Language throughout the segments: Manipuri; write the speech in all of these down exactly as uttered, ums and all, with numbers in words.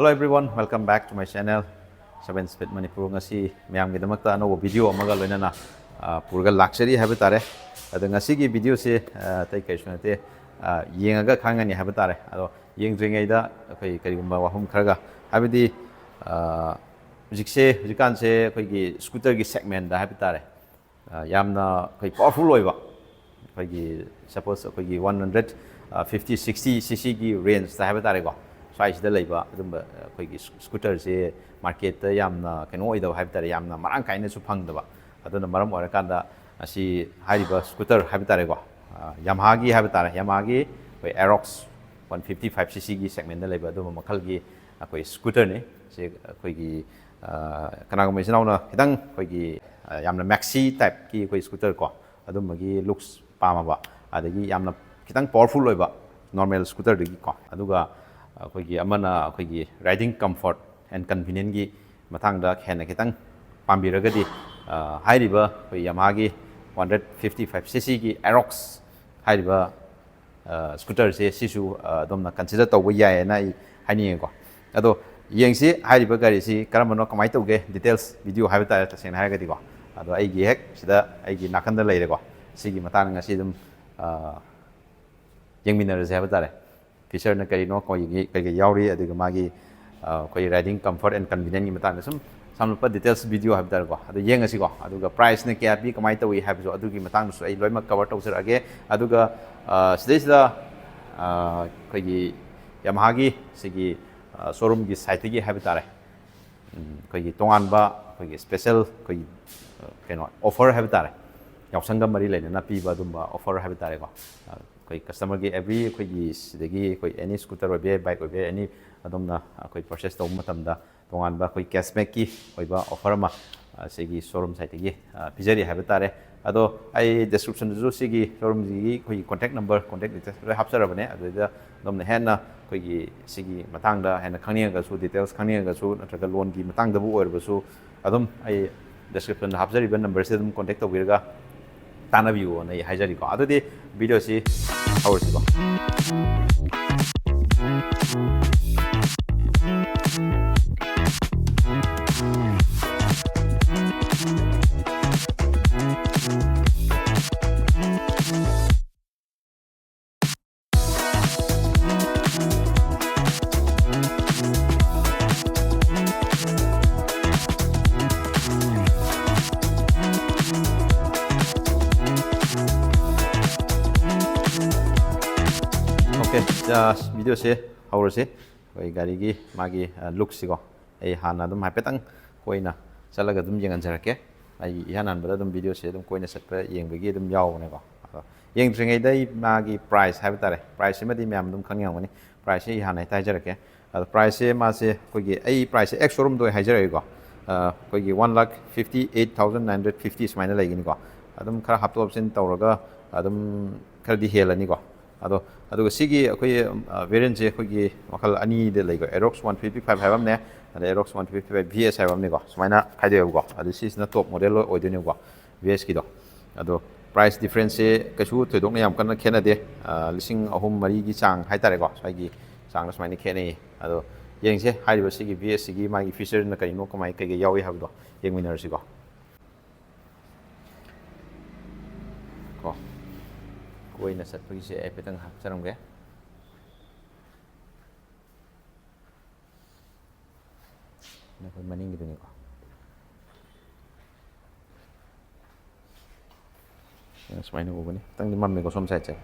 Hello everyone, welcome back to my channel, Seven Speed Manipur. ꯉꯁꯤ ꯃꯌꯥꯝꯒꯤꯗꯃꯛꯇ ꯑꯅꯧꯕ video ꯑꯃꯒ ꯂꯣꯏꯅꯅ, ꯑ, ꯄꯨꯔꯒ ꯂꯥꯛꯆꯔꯤ ꯍꯥꯏꯕ ꯇꯥꯔꯦ꯫ ꯑꯗꯣ ꯉꯁꯤꯒꯤ videoꯁꯦ, ꯑ, ꯑꯇꯩ ꯀꯔꯤꯁꯨ ꯅꯠꯇꯦ, ꯑ, ꯌꯦꯡꯉꯒ ꯈꯪꯒꯅꯤ ꯍꯥꯏꯕ ꯇꯥꯔꯦ꯫ ꯑꯗꯣ ꯌꯦꯡꯗ꯭ꯔꯤꯉꯩꯗ ꯑꯩꯈꯣꯏ ꯀꯔꯤꯒꯨꯝꯕ ꯋꯥꯐꯝ ꯈꯔꯒ, ꯍꯥꯏꯕꯗꯤ, ꯑ, ꯍꯧꯖꯤꯛꯁꯦ, ꯍꯧꯖꯤꯛꯀꯥꯟꯁꯦ ꯑꯩꯈꯣꯏꯒꯤ scooterꯒꯤ segmentꯇ ꯍꯥꯏꯕ ꯇꯥꯔꯦ, ꯑ, ꯌꯥꯝꯅ ꯑꯩꯈꯣꯏ powerful ꯑꯣꯏꯕ, ꯑꯩꯈꯣꯏꯒꯤ suppose ꯑꯩꯈꯣꯏꯒꯤ one hundred fifty, sixty ccꯒꯤ rangeꯇ ꯍꯥꯏꯕ ꯇꯥꯔꯦꯀꯣ, ꯁ꯭ꯋꯥꯏꯁꯤꯗ ꯂꯩꯕ ꯑꯗꯨꯝꯕ ꯑꯩꯈꯣꯏꯒꯤ scooterꯁꯦ marketꯇ ꯌꯥꯝꯅ ꯀꯩꯅꯣ ꯑꯣꯏꯗꯕ ꯍꯥꯏꯕ ꯇꯥꯔꯦ, ꯌꯥꯝꯅ ꯃꯔꯥꯡ ꯀꯥꯏꯅꯁꯨ ꯐꯪꯗꯕ꯫ ꯑꯗꯨꯅ ꯃꯔꯝ ꯑꯣꯏꯔꯀꯥꯟꯗ ꯑꯁꯤ ꯍꯥꯏꯔꯤꯕ scooter ꯍꯥꯏꯕ ꯇꯥꯔꯦꯀꯣ, ꯑ, Yamahaꯒꯤ ꯍꯥꯏꯕ ꯇꯥꯔꯦ, Yamahaꯒꯤ ꯑꯩꯈꯣꯏ Aerox one fifty five ccꯒꯤ segmentꯇ ꯂꯩꯕ ꯑꯗꯨꯝꯕ ꯃꯈꯜꯒꯤ ꯑꯩꯈꯣꯏ scooterꯅꯤ꯫ ꯁꯤ ꯑꯩꯈꯣꯏꯒꯤ, ꯑ, ꯀꯅꯥꯒꯨꯝꯕ ꯏꯆꯤꯟ ꯏꯅꯥꯎꯅ ꯈꯤꯇꯪ ꯑꯩꯈꯣꯏꯒꯤ, ꯑ, ꯌꯥꯝꯅ maxi typeꯀꯤ ꯑꯩꯈꯣꯏ scooter ꯀꯣ, ꯑꯗꯨꯝꯕꯒꯤ looks ꯄꯥꯝꯃꯕ, ꯑꯗꯒꯤ ꯌꯥꯝꯅ ꯈꯤꯇꯪ powerful ꯑꯣꯏꯕ normal scooterꯗꯒꯤꯀꯣ, ꯑꯗꯨꯒ ꯑꯩꯈꯣꯏꯒꯤ ꯑꯃꯅ ꯑꯩꯈꯣꯏꯒꯤ riding comfort and convenientꯀꯤ ꯃꯇꯥꯡꯗ ꯍꯦꯟꯅ ꯈꯤꯇꯪ ꯄꯥꯝꯕꯤꯔꯒꯗꯤ, ꯑ, ꯍꯥꯏꯔꯤꯕ ꯑꯩꯈꯣꯏ Yamahaꯒꯤ one hundred fifty five ccꯒꯤ Aerox ꯍꯥꯏꯔꯤꯕ, ꯑ, scooterꯁꯦ ꯁꯤꯁꯨ, ꯑ, ꯑꯗꯣꯝꯅ consider ꯇꯧꯕ ꯌꯥꯏꯌꯦꯅ ꯑꯩ ꯍꯥꯏꯅꯤꯡꯉꯦꯀꯣ꯫ ꯑꯗꯣ ꯌꯦꯡꯁꯤ ꯍꯥꯏꯔꯤꯕ ꯒꯥꯔꯤꯁꯤ ꯀꯔꯝꯕꯅꯣ, ꯀꯃꯥꯏꯅ ꯇꯧꯒꯦ, details video ꯍꯥꯏꯕ ꯇꯥꯔꯦ ꯇꯁꯦꯡꯅ ꯍꯥꯏꯔꯒꯗꯤꯀꯣ꯫ ꯑꯗꯣ ꯑꯩꯒꯤ ꯍꯦꯛ ꯁꯤꯗ ꯑꯩꯒꯤ ꯅꯥꯀꯟꯗ ꯂꯩꯔꯦꯀꯣ꯫ ꯁꯤꯒꯤ ꯃꯇꯥꯡꯗ ꯉꯁꯤ ꯑꯗꯨꯝ, ꯑ, ꯌꯦꯡꯃꯤꯟꯅꯔꯁꯦ ꯍꯥꯏꯕ ꯇꯥꯔꯦ꯫ Featureꯅ ꯀꯔꯤꯅꯣ, ꯀꯩ-, ꯀꯩꯀꯩ ꯌꯥꯎꯔꯤ, ꯑꯗꯨꯒ ꯃꯥꯒꯤ, ꯑ, ꯑꯩꯈꯣꯏ riding comfort and convenientꯀꯤ ꯃꯇꯥꯡꯗ ꯁꯨꯝ ꯁꯝꯂꯞꯄ details video ꯍꯥꯏꯕ ꯇꯥꯔꯦꯀꯣ, ꯑꯗꯨ ꯌꯦꯡꯉꯁꯤꯀꯣ꯫ ꯑꯗꯨꯒ priceꯅ ꯀꯌꯥ ꯄꯤ, ꯀꯃꯥꯏꯅ ꯇꯧꯏ ꯍꯥꯏꯕꯁꯨ ꯑꯗꯨꯒꯤ ꯃꯇꯥꯡꯗꯁꯨ ꯑꯩ ꯂꯣꯏꯅꯃꯛ cover ꯇꯧꯖꯔꯛꯑꯒꯦ꯫ ꯑꯗꯨꯒ, ꯑ, ꯁꯤꯗꯩꯁꯤꯗ, ꯑ, ꯑꯩꯈꯣꯏꯒꯤ Yamahaꯒꯤ ꯁꯤꯒꯤ, ꯑ, showroomꯒꯤ sideꯇꯒꯤ ꯍꯥꯏꯕ ꯇꯥꯔꯦ, ꯎꯝ, ꯑꯩꯈꯣꯏꯒꯤ ꯇꯣꯉꯥꯟꯕ ꯑꯩꯈꯣꯏꯒꯤ special ꯑꯩꯈꯣꯏꯒꯤ, ꯑ, ꯀꯩꯅꯣ, offer ꯍꯥꯏꯕ ꯇꯥꯔꯦ, ꯌꯥꯎꯁꯪꯒ ꯃꯔꯤ ꯂꯩꯅꯅ ꯄꯤꯕ ꯑꯗꯨꯝꯕ offer ꯍꯥꯏꯕ ꯇꯥꯔꯦꯀꯣ꯫ ꯑ, ꯑꯩꯈꯣꯏ customerꯒꯤ every ꯑꯩꯈꯣꯏꯒꯤ ꯁꯤꯗꯒꯤ ꯑꯩꯈꯣꯏ any scooter ꯑꯣꯏꯕ ꯌꯥꯏ, bike ꯑꯣꯏꯕ ꯌꯥꯏ, any ꯑꯗꯣꯝꯅ ꯑꯩꯈꯣꯏ purchase ꯇꯧꯕ ꯃꯇꯝꯗ ꯇꯣꯉꯥꯟꯕ ꯑꯩꯈꯣꯏ cashbackꯀꯤ ꯑꯣꯏꯕ offer ꯑꯃ, ꯑ, ꯁꯤꯒꯤ showroom sideꯇꯒꯤ, ꯑ, ꯄꯤꯖꯔꯤ ꯍꯥꯏꯕ ꯇꯥꯔꯦ꯫ ꯑꯗꯣ ꯑꯩ descriptionꯗꯁꯨ ꯁꯤꯒꯤ showroomꯁꯤꯒꯤ ꯑꯩꯈꯣꯏꯒꯤ contact number, contact details ꯂꯣꯏ ꯍꯥꯞꯆꯔꯕꯅꯦ꯫ ꯑꯗꯨꯗ ꯑꯗꯣꯝꯅ ꯍꯦꯟꯅ ꯑꯩꯈꯣꯏꯒꯤ ꯁꯤꯒꯤ ꯃꯇꯥꯡꯗ ꯍꯦꯟꯅ ꯈꯪꯅꯤꯡꯉꯒꯁꯨ, details ꯈꯪꯅꯤꯡꯉꯒꯁꯨ, ꯅꯠꯇ꯭ꯔꯒ loanꯒꯤ ꯃꯇꯥꯡꯗꯕꯨ ꯑꯣꯏꯔꯕꯁꯨ, ꯑꯗꯨꯝ ꯑꯩ descriptionꯗ ꯍꯥꯞꯆꯔꯤꯕ numberꯁꯤꯗ ꯑꯗꯨꯝ contact ꯇꯧꯕꯤꯔꯒ ꯇꯥꯟꯅꯕꯤꯌꯨꯅ ꯑꯩ ꯍꯥꯏꯖꯔꯤꯀꯣ꯫ ꯑꯗꯨꯗꯤ videoꯁꯤ ꯍꯧꯔꯁꯤꯀꯣ꯫ ꯚꯤꯗꯤꯑꯣꯁꯦ ꯍꯧꯔꯁꯤ꯫ ꯑꯩꯈꯣꯏ ꯒꯥꯔꯤꯒꯤ ꯃꯥꯒꯤ ꯂꯨꯛꯁꯤꯀꯣ, ꯑꯩ ꯍꯥꯟꯅ ꯑꯗꯨꯝ ꯍꯥꯏꯐꯦꯠꯇꯪ ꯀꯣꯏꯅ ꯆꯠꯂꯒ ꯑꯗꯨꯝ ꯌꯦꯡꯍꯟꯖꯔꯛꯀꯦ꯫ ꯑꯩꯒꯤ ꯏꯍꯥꯟ ꯍꯥꯟꯕꯗ ꯑꯗꯨꯝ ꯚꯤꯗꯤꯑꯣꯁꯦ ꯑꯗꯨꯝ ꯀꯣꯏꯅ ꯆꯠꯄ ꯌꯦꯡꯕꯒꯤ ꯑꯗꯨꯝ ꯌꯥꯎꯕꯅꯦꯀꯣ꯫ ꯑꯗꯣ ꯌꯦꯡꯗ꯭ꯔꯤꯉꯩꯗ ꯑꯩ ꯃꯥꯒꯤ ꯄ꯭ꯔꯥꯏꯁ ꯍꯥꯏꯕ ꯇꯥꯔꯦ, ꯄ꯭ꯔꯥꯏꯁꯁꯤꯃꯗꯤ ꯃꯌꯥꯝ ꯑꯗꯨꯝ ꯈꯪꯉꯝꯒꯅꯤ꯫ ꯄ꯭ꯔꯥꯏꯁꯁꯦ ꯑꯩ ꯍꯥꯟꯅ ꯍꯦꯛꯇ ꯍꯥꯏꯖꯔꯛꯀꯦ꯫ ꯑꯗꯣ ꯄ꯭ꯔꯥꯏꯁꯁꯦ ꯃꯥꯁꯦ ꯑꯩꯈꯣꯏꯒꯤ, ꯑꯩ ꯄ꯭ꯔꯥꯏꯁꯁꯦ ꯑꯦꯛꯁ ꯁꯣꯔꯨꯝꯗ ꯑꯣꯏꯅ ꯍꯥꯏꯖꯔꯛꯑꯒꯦꯀꯣ꯫ ꯑꯩꯈꯣꯏꯒꯤ one lakh fifty eight thousand nine hundred fifty ꯁꯨꯃꯥꯏꯅ ꯂꯩꯒꯅꯤꯀꯣ꯫ ꯑꯗꯨꯝ ꯈꯔ ꯍꯥꯞꯇꯣꯛ ꯍꯥꯞꯆꯤꯟ ꯇꯧꯔꯒ ꯑꯗꯨꯝ ꯈꯔꯗꯤ ꯍꯦꯜꯂꯅꯤꯀꯣ꯫ ꯑꯗꯣ ꯑꯗꯨꯒ ꯁꯤꯒꯤ ꯑꯩꯈꯣꯏ ꯚꯦꯔꯤꯌꯦꯟꯁꯦ ꯑꯩꯈꯣꯏꯒꯤ ꯃꯈꯜ ꯑꯅꯤꯗ ꯂꯩꯀꯣ꯫ Aerox one fifty five ꯍꯥꯏꯕ ꯑꯃꯅꯦ, ꯑꯗꯩ Aerox one fifty five V S ꯍꯥꯏꯕ ꯑꯃꯅꯦꯀꯣ꯫ ꯁꯨꯃꯥꯏꯅ ꯈꯥꯏꯗꯣꯛꯑꯦꯕꯀꯣ꯫ ꯑꯗꯨ ꯁꯤꯁꯤꯅ ꯇꯣꯞ ꯃꯣꯗꯦꯜ ꯑꯣꯏꯗꯣꯏꯅꯦꯕꯀꯣ, V S ꯀꯤꯗꯣ꯫ ꯑꯗꯣ ꯄ꯭ꯔꯥꯏꯁ ꯗꯤꯐ꯭ꯔꯦꯟꯁꯁꯦ ꯀꯩꯁꯨ ꯊꯣꯏꯗꯣꯛꯅ ꯌꯥꯝ ꯀꯟꯅ ꯈꯦꯠꯅꯗꯦ꯫ ꯑ, ꯂꯤꯁꯤꯡ ꯑꯍꯨꯝ ꯃꯔꯤꯒꯤ ꯆꯥꯡ ꯍꯥꯏꯇꯥꯔꯦꯀꯣ, ꯁ꯭ꯋꯥꯏꯒꯤ ꯆꯥꯡꯗ ꯁꯨꯃꯥꯏꯅ ꯈꯦꯠꯅꯩꯌꯦ꯫ ꯑꯗꯣ ꯌꯦꯡꯁꯦ, ꯍꯥꯏꯔꯤꯕ ꯁꯤꯒꯤ V S ꯁꯤꯒꯤ ꯃꯥꯒꯤ ꯐꯤꯆꯔꯅ ꯀꯔꯤꯅꯣ, ꯀꯃꯥꯏ ꯀꯩꯀꯩ ꯌꯥꯎꯏ ꯍꯥꯏꯕꯗꯣ ꯌꯦꯡꯃꯤꯟꯅꯔꯁꯤꯀꯣ꯫ ꯀꯣ, ꯀꯣꯏꯅ ꯆꯠꯄꯒꯤꯁꯦ ꯑꯩ ꯍꯥꯏꯐꯦꯠꯇꯪ ꯍꯥꯞꯆꯔꯝꯒꯦ꯫ ꯅꯈꯣꯏ ꯃꯅꯤꯡꯒꯤꯗꯨꯅꯤꯀꯣ꯫ ꯁꯨꯃꯥꯏꯅ ꯎꯒꯅꯤ꯫ ꯈꯤꯇꯪꯗꯤ ꯃꯝꯃꯦꯀꯣ ꯁꯣꯝ ꯁꯥꯏꯠꯁꯦ꯫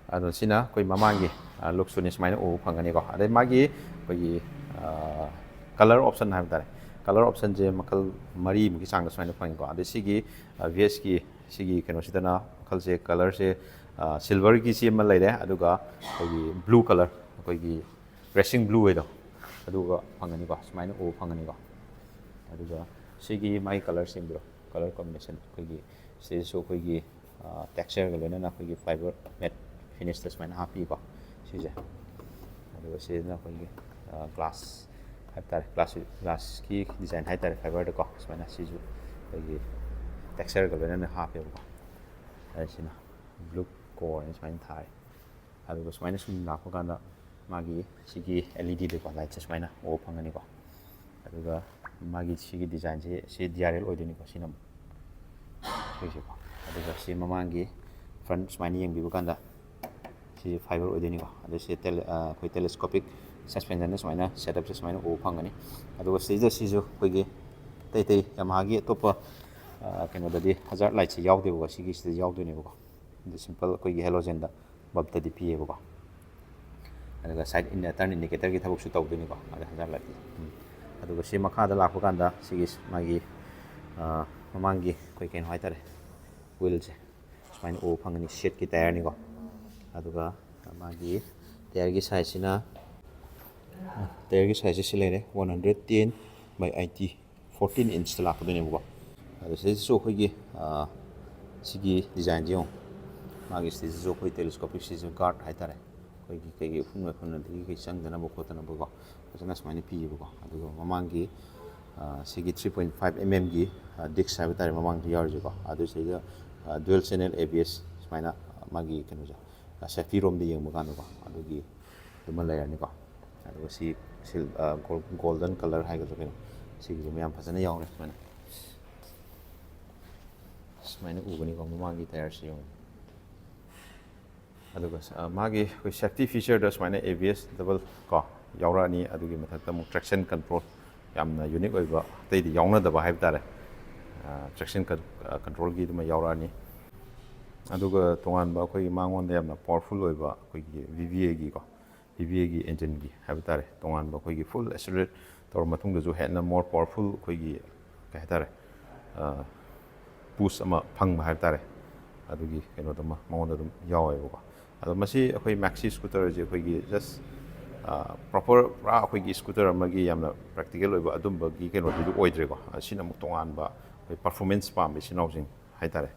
ꯑꯗꯣ ꯁꯤꯅ ꯑꯩꯈꯣꯏ ꯃꯃꯥꯡꯒꯤ, ꯑ, ꯂꯨꯛꯁꯨꯅꯤ ꯁꯨꯃꯥꯏꯅ ꯎꯕ ꯐꯪꯒꯅꯤꯀꯣ꯫ ꯑꯗꯩ ꯃꯥꯒꯤ ꯑꯩꯈꯣꯏꯒꯤ, ꯑ, ꯀꯂꯔ ꯑꯣꯞꯁꯟ ꯍꯥꯏꯕ ꯇꯥꯔꯦ, ꯀꯂꯔ ꯑꯣꯞꯁꯟꯁꯦ ꯃꯈꯜ ꯃꯔꯤꯃꯨꯛꯀꯤ ꯆꯥꯡꯗ ꯁꯨꯃꯥꯏꯅ ꯐꯪꯉꯤꯀꯣ꯫ ꯑꯗꯩ ꯁꯤꯒꯤ, ꯑ, V S ꯀꯤ ꯁꯤꯒꯤ ꯀꯩꯅꯣꯁꯤꯗꯅ ꯃꯈꯜꯁꯦ, ꯀꯂꯔꯁꯦ, ꯑ, ꯁꯤꯜꯚꯔꯒꯤ ꯁꯤ ꯑꯃ ꯂꯩꯔꯦ, ꯑꯗꯨꯒ ꯑꯩꯈꯣꯏꯒꯤ ꯕ꯭ꯂꯨ ꯀꯂꯔ, ꯑꯩꯈꯣꯏꯒꯤ ꯔꯦꯁꯤꯡ ꯕ꯭ꯂꯨ ꯍꯥꯏꯗꯣ, ꯑꯗꯨꯒ ꯐꯪꯒꯅꯤꯀꯣ, ꯁꯨꯃꯥꯏꯅ ꯎꯕ ꯐꯪꯒꯅꯤꯀꯣ꯫ ꯑꯗꯨꯒ ꯁꯤꯒꯤ ꯃꯥꯒꯤ ꯀꯂꯔ ꯁꯦꯝꯕꯤꯔꯣ, ꯀꯂꯔ ꯀꯣꯝꯕꯤꯅꯦꯁꯟ ꯑꯩꯈꯣꯏꯒꯤ ꯁꯤꯗꯁꯨ ꯑꯩꯈꯣꯏꯒꯤ, ꯑ, ꯇꯦꯛꯁꯆꯔꯒ ꯂꯣꯏꯅꯅ ꯑꯩꯈꯣꯏꯒꯤ ꯐꯥꯏꯕꯔ ꯃꯦꯠ ꯐꯤꯅꯤꯁꯇ ꯁꯨꯃꯥꯏꯅ ꯍꯥꯞꯄꯤꯀꯣ ꯁꯤꯁꯦ꯫ ꯑꯗꯨꯒ ꯁꯤꯗꯅ ꯑꯩꯈꯣꯏꯒꯤ, ꯑ, ꯒ꯭ꯂꯥꯁ ꯍꯥꯏꯕ ꯇꯥꯔꯦ, ꯒ꯭ꯂꯥꯁ, ꯒ꯭ꯂꯥꯁꯀꯤ ꯗꯤꯖꯥꯏꯟ ꯍꯥꯏ ꯇꯥꯔꯦ, ꯐꯥꯏꯕꯔꯗꯀꯣ ꯁꯨꯃꯥꯏꯅ ꯁꯤꯁꯨ ꯑꯩꯈꯣꯏꯒꯤ ꯇꯦꯛꯁꯆꯔꯒ ꯂꯣꯏꯅꯅ ꯍꯥꯞꯄꯦꯕꯀꯣ꯫ ꯑꯗ ꯁꯤꯅ ꯕ꯭ꯂꯨ ꯀꯣꯔꯅ ꯁꯨꯃꯥꯏꯅ ꯊꯥꯔꯦ꯫ ꯑꯗꯨꯒ ꯁꯨꯃꯥꯏꯅ ꯁꯨꯝ ꯂꯥꯛꯄ ꯀꯥꯟꯗ ꯃꯥꯒꯤ ꯁꯤꯒꯤ L E D ꯗꯀꯣ, ꯂꯥꯏꯠꯁꯦ ꯁꯨꯃꯥꯏꯅ ꯎꯕ ꯐꯪꯒꯅꯤꯀꯣ꯫ ꯑꯗꯨꯒ ꯃꯥꯒꯤ ꯁꯤꯒꯤ ꯗꯤꯖꯥꯏꯟꯁꯦ ꯁꯤ D R L ꯑꯣꯏꯗꯣꯏꯅꯤꯀꯣ, ꯁꯤꯅ ꯑꯃꯨꯛ ꯁꯤꯁꯦꯀꯣ꯫ ꯑꯗꯨꯒ ꯁꯤ ꯃꯃꯥꯡꯒꯤ ꯐ꯭ꯔꯟꯠ ꯁꯨꯃꯥꯏꯅ ꯌꯦꯡꯕꯤꯕ ꯀꯥꯟꯗ ꯁꯤ ꯐꯥꯏꯕꯔ ꯑꯣꯏꯗꯣꯏꯅꯤꯀꯣ꯫ ꯑꯗꯨ ꯁꯤ ꯇꯦꯂꯦ-, ꯑ, ꯑꯩꯈꯣꯏ ꯇꯦꯂꯦꯁꯀꯣꯄꯤꯛ ꯁꯁꯄꯦꯟꯁꯟꯗ ꯁꯨꯃꯥꯏꯅ ꯁꯦꯠꯑꯞꯁꯦ ꯁꯨꯃꯥꯏꯅ ꯎꯕ ꯐꯪꯒꯅꯤ꯫ ꯑꯗꯨꯒ ꯁꯤꯗ ꯁꯤꯁꯨ ꯑꯩꯈꯣꯏꯒꯤ ꯑꯇꯩ ꯑꯇꯩ ꯌꯥꯃꯥꯍꯥꯒꯤ ꯑꯇꯣꯞꯄ ꯀꯩꯅꯣꯗꯗꯤ ꯍꯖꯥꯔꯠ ꯂꯥꯏꯠꯁꯦ ꯌꯥꯎꯗꯦꯕꯀꯣ, ꯁꯤꯒꯤꯁꯤꯗ ꯌꯥꯎꯗꯣꯏꯅꯦꯕꯀꯣ꯫ ꯑꯗꯨ ꯁꯤꯝꯄꯜ ꯑꯩꯈꯣꯏꯒꯤ ꯍꯦꯂꯣꯖꯦꯟꯗ ꯕꯜꯕꯇꯗꯤ ꯄꯤꯌꯦꯕꯀꯣ꯫ ꯑꯗꯨꯒ ꯁꯥꯏꯠ ꯏꯟ ꯇꯔꯟ ꯏꯟꯗꯤꯀꯦꯇꯔꯒꯤ ꯊꯕꯛꯁꯨ ꯇꯧꯗꯣꯏꯅꯤꯀꯣ, ꯑꯗ ꯍꯖꯥꯔꯠ ꯂꯥꯏꯠꯇꯤ꯫ ꯎꯝ꯫ ꯑꯗꯨꯒ ꯁꯤ ꯃꯈꯥꯗ ꯂꯥꯛꯄ ꯀꯥꯟꯗ ꯁꯤꯒꯤ ꯃꯥꯒꯤ ꯃꯃꯥꯡꯒꯤ ꯑꯩꯈꯣꯏ ꯀꯩꯅꯣ ꯍꯥꯏꯇꯥꯔꯦ, ꯋꯤꯜꯁꯦ ꯁꯨꯃꯥꯏꯅ ꯎꯕ ꯐꯪꯒꯅꯤ, ꯁꯦꯠꯀꯤ ꯇꯥꯌꯔꯅꯤꯀꯣ꯫ ꯑꯗꯨꯒ ꯃꯥꯒꯤ ꯇꯥꯌꯔꯒꯤ ꯁꯥꯏꯖꯁꯤꯅ, ꯇꯥꯌꯔꯒꯤ ꯁꯥꯏꯖꯁꯦ ꯁꯤ ꯂꯩꯔꯦ, one hundred ten by eighty, fourteen inch ꯇ ꯂꯥꯛꯀꯗꯣꯏꯅꯦꯕꯀꯣ꯫ ꯑꯗꯣ ꯁꯤꯗꯩꯁꯤꯁꯨ ꯑꯩꯈꯣꯏꯒꯤ ꯁꯤꯒꯤ ꯗꯤꯖꯥꯏꯟꯁꯦ ꯌꯦꯡꯉꯨ, ꯃꯥꯒꯤ ꯁꯤꯗꯩꯁꯤꯁꯨ ꯑꯩꯈꯣꯏ ꯇꯦꯂꯦꯁꯀꯣꯄꯤꯛ ꯁꯤꯁꯨ ꯒꯥꯔꯗ ꯍꯥꯏꯇꯥꯔꯦ, ꯑꯩꯈꯣꯏꯒꯤ ꯀꯩꯒꯤ ꯎꯐꯨꯟ ꯋꯥꯏꯐꯨꯟ ꯑꯗꯒꯤ ꯀꯩ ꯆꯪꯗꯅꯕ ꯈꯣꯠꯇꯅꯕꯀꯣ, ꯐꯖꯅ ꯁꯨꯃꯥꯏꯅ ꯄꯤꯌꯦꯕꯀꯣ꯫ ꯑꯗꯨꯒ ꯃꯃꯥꯡꯒꯤ ꯁꯤꯒꯤ three point five mm ꯒꯤ ꯗꯤꯛꯁ ꯍꯥꯏꯕ ꯇꯥꯔꯦ, ꯃꯃꯥꯡꯗ ꯌꯥꯎꯔꯤꯁꯦꯀꯣ꯫ ꯑꯗꯨꯁꯤꯗ dual channel A B S ꯁꯨꯃꯥꯏꯅ ꯃꯥꯒꯤ ꯀꯩꯅꯣꯁꯦ, ꯁꯦꯐꯇꯤ ꯔꯣꯝꯗ ꯌꯦꯡꯕ ꯀꯥꯟꯗꯀꯣ, ꯑꯗꯨꯒꯤ ꯑꯗꯨꯃ ꯂꯩꯔꯅꯤꯀꯣ꯫ ꯑꯗꯨꯒ ꯁꯤ ꯁꯤꯜ-, ꯑ, ꯒꯣꯜ-, ꯒꯣꯜꯗꯟ ꯀꯂꯔ ꯍꯥꯏꯒꯗ꯭ꯔꯥ ꯀꯩꯅꯣ, ꯁꯤꯒꯤꯁꯨ ꯃꯌꯥꯝ ꯐꯖꯅ ꯌꯥꯎꯔꯦ꯫ ꯁꯨꯃꯥꯏꯅ, ꯁꯨꯃꯥꯏꯅ ꯎꯒꯅꯤꯀꯣ, ꯃꯃꯥꯡꯒꯤ ꯇꯥꯌꯔꯁꯤ ꯌꯦꯡꯉꯨ꯫ ꯑꯗꯨꯒ ꯁ-, ꯑ, ꯃꯥꯒꯤ ꯑꯩꯈꯣꯏ ꯁꯦꯐꯇꯤ ꯐꯤꯆꯔꯗ ꯁꯨꯃꯥꯏꯅ A B S double ꯀꯣ ꯌꯥꯎꯔꯛꯑꯅꯤ꯫ ꯑꯗꯨꯒꯤ ꯃꯊꯛꯇ ꯑꯃꯨꯛ traction control, ꯌꯥꯝꯅ ꯌꯨꯅꯤꯛ ꯑꯣꯏꯕ, ꯑꯇꯩꯗꯤ ꯌꯥꯎꯅꯗꯕ ꯍꯥꯏꯕ ꯇꯥꯔꯦ, traction control ꯒꯤ ꯑꯗꯨꯃ ꯌꯥꯎꯔꯛꯑꯅꯤ꯫ ꯑꯗꯨꯒ ꯇꯣꯉꯥꯟꯕ ꯑꯩꯈꯣꯏꯒꯤ ꯃꯉꯣꯟꯗ ꯌꯥꯝꯅ ꯄꯋꯥꯔꯐꯨꯜ ꯑꯣꯏꯕ ꯑꯩꯈꯣꯏꯒꯤ V B A ꯒꯤꯀꯣ, V B A ꯒꯤ engine ꯒꯤ ꯍꯥꯏꯕ ꯇꯥꯔꯦ, ꯇꯣꯉꯥꯟꯕ ꯑꯩꯈꯣꯏꯒꯤ full accelerate ꯇꯧꯔ ꯃꯇꯨꯡꯗꯁꯨ ꯍꯦꯟꯅ more powerful ꯑꯩꯈꯣꯏꯒꯤ, ꯀꯩ ꯍꯥꯏꯇꯥꯔꯦ, ꯄꯨꯁ ꯑꯃ ꯐꯪꯕ ꯍꯥꯏꯕ ꯇꯥꯔꯦ, ꯑꯗꯨꯒꯤ ꯀꯩꯅꯣꯗꯨꯃ ꯃꯉꯣꯟꯗ ꯑꯗꯨꯝ ꯌꯥꯎꯋꯦꯕꯀꯣ꯫ ꯑꯗꯣ ꯃꯁꯤ ꯑꯩꯈꯣꯏ Maxi scooter ꯁꯦ ꯑꯩꯈꯣꯏꯒꯤ just, ꯑ, proper ꯄꯨꯔꯥ ꯑꯩꯈꯣꯏꯒꯤ scooter ꯑꯃꯒꯤ ꯌꯥꯝꯅ practical ꯑꯣꯏꯕ ꯑꯗꯨꯝꯕꯒꯤ ꯀꯩꯅꯣꯗꯨꯗꯤ ꯑꯣꯏꯗ꯭ꯔꯦꯀꯣ꯫ ꯑꯁꯤꯅ ꯑꯃꯨꯛ ꯇꯣꯉꯥꯟꯕ ꯑꯩꯈꯣꯏ performance ꯄꯥꯝꯕ ꯏꯆꯤꯟ ꯏꯅꯥꯎꯁꯤꯡ ꯍꯥꯏꯇꯥꯔꯦ,